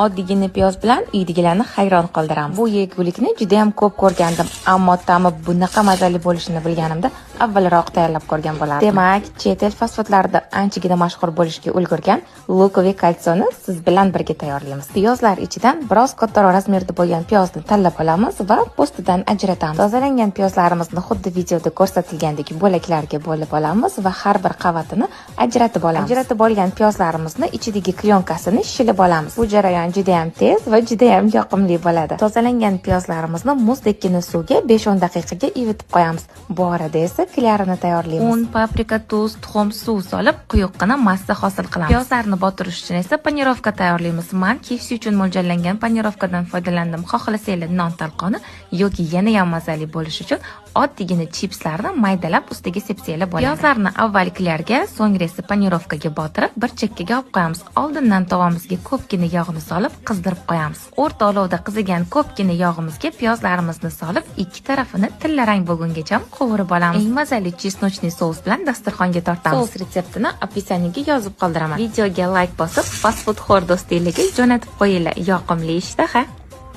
Oddiygina piyoz bilan uydagilarni hayron qoldiramiz. Bu yegulikni juda ham ko'p ko'rgandim, ammo ta'mi bunaqa mazali bo'lishini bilganimda avvalroq tayyorlab ko'rgan bo'lardim. Demak, chet el fast foodlarida anchagina mashhur bo'lishga ulgurgan луковый кольцо ni siz bilan birga tayyorlaymiz. Piyozlar ichidan biroz kattaroq razmerda bo'lgan piyozni tanlab olamiz va po'stidan ajratamiz. Tozalangan piyozlarimizni xuddi videoda ko'rsatilgandek bo'laklarga bo'lib olamiz va har bir qavatini ajratib olamiz. Ajratib olgan piyozlarimizni ichidagi klyonkasini shilib olamiz. Bu jarayon juda ham tez va juda ham yoqimli bo'ladi. Tozalangan piyozlarimizni muzdekkina suvga 5-10 daqiqaga ivitib qo'yamiz. Bu orada esa klyarini tayyorlaymiz. Un, paprika, tuz, tuxum, suv solib quyuqqina massa hosil qilamiz. Piyozlarni botirish uchun esa panirovka tayyorlaymiz. Man KFC uchun mo'ljallangan panirovkadan foydalandim. Xohlasanglar non talqoni yoki yana ham mazali bo'lishi uchun oddiygina chipslarni maydalab ustiga sepsanglar bo'ladi. Piyozlarni avval klyarga, so'ngra esa panirovkaga botirib bir chekkaga olib qo'yamiz. Oldindan tovamizga ko'pgina yog'ni solib qizdirib qo'yamiz. O'rta olovda qizigan ko'pgina yog'imizga piyozlarimizni solib, ikki tarafini tillarang bo'lgungacha qovurib olamiz. Eng mazali чесночный sous bilan dasturxonga tortamiz. Sous retseptini описание ga yozib qoldiraman. Videoga like bosib, fast food xo'r do'stinglarga jo'natib qo'yinglar. Yoqimli ishtaha.